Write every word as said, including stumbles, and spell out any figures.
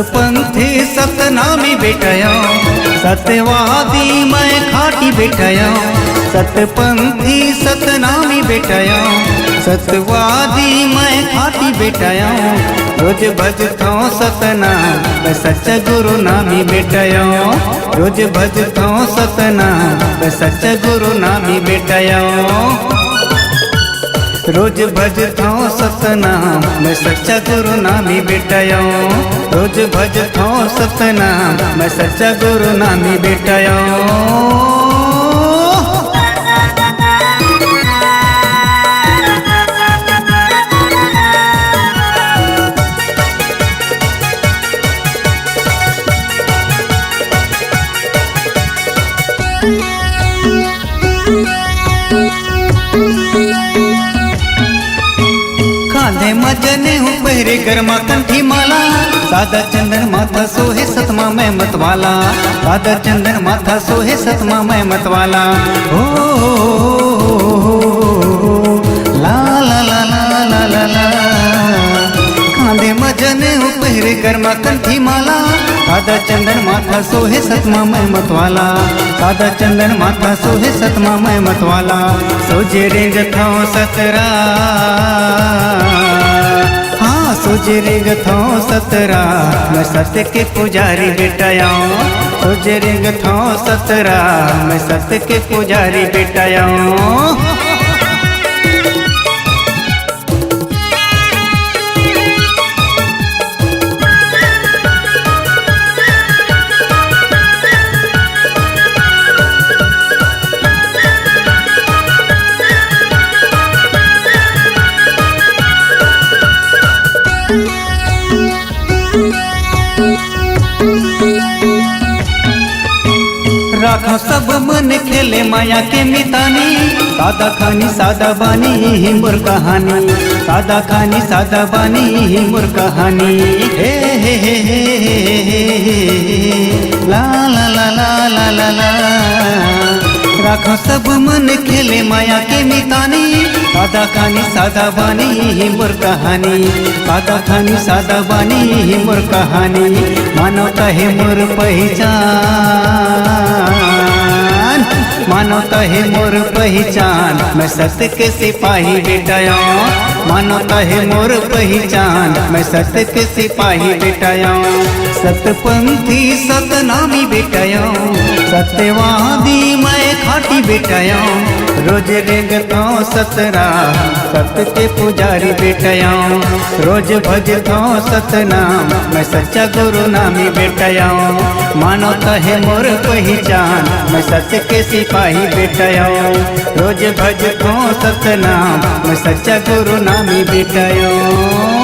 पंथी सतनामी बेटयो, सत्यवादी मैं खाटी बेटयो। सतपंथी सतनामी बेटयो, सत्यवादी मैं खाटी बेटयो। रोज भजथों सतनाम मैं सच्चा गुरु नामी बेटयो। रोज भजथों सतनाम मैं सच्चा गुरु नामी बेटयो। रोज भजथों सतनाम मैं सच्चा गुरु नामी बेटयो। रोज भजथों सतनाम मैं सच्चा गुरु नामी बेटयो। कांधे म जनेऊ पहिरे गरमा कंठी माला, सादा चंदन माथा सोहे सतमा मैं मतवाला। सादा चंदन माथा सोहे सतमा मैं मतवाला। ओ ला ला ला ला ला ला ला। कांधे म जनेऊ पहिरे गरमा कंठी माला, सादा चंदन माथा सोहे सतमा मैं मतवाला। सादा चंदन माथा सोहे सतमा मैं मतवाला। सोझे रेंगथों सतरा, हाँ सोझे रेंगथों सतरा, मैं सत्य के पुजारी बेटयो। सोझे रेंगथों सतरा, मैं सत्य के पुजारी बेटयो। राखो सब मन खेले माया के मितानी, सादा खानी सादा बानी ही मोर कहानी। सादा खानी सादा बानी ही मोर कहानी। हे हे हे हे हे हे हे हे। ला ला ला ला ला ला ला। राखो सब मन खेले माया के मितानी, सादा खानी सादा बानी ही मोर कहानी। सादा खानी सादा बानी ही मोर कहानी। मानो तहे मोर पहिचान, मानो तहे मोर पहिचान, मैं सत्य के सिपाही बेटयो। मानो तहे मोर पहिचान, मैं सत्य के सिपाही बेटयो। सतपंथी सतनामी बेटयो, सत्यवादी मैं खाटी बेटयो। रोज रेंगथों सतरा, सत्य के पुजारी बेटयो। रोज भजथों सतनाम, मैं सच्चा गुरु नामी बेटयो। मानो तहे मोर पहिचान, मैं सत्य के सिपाही बेटयो। रोज भजथों सतनाम, मैं सच्चा गुरु नामी बेटयो।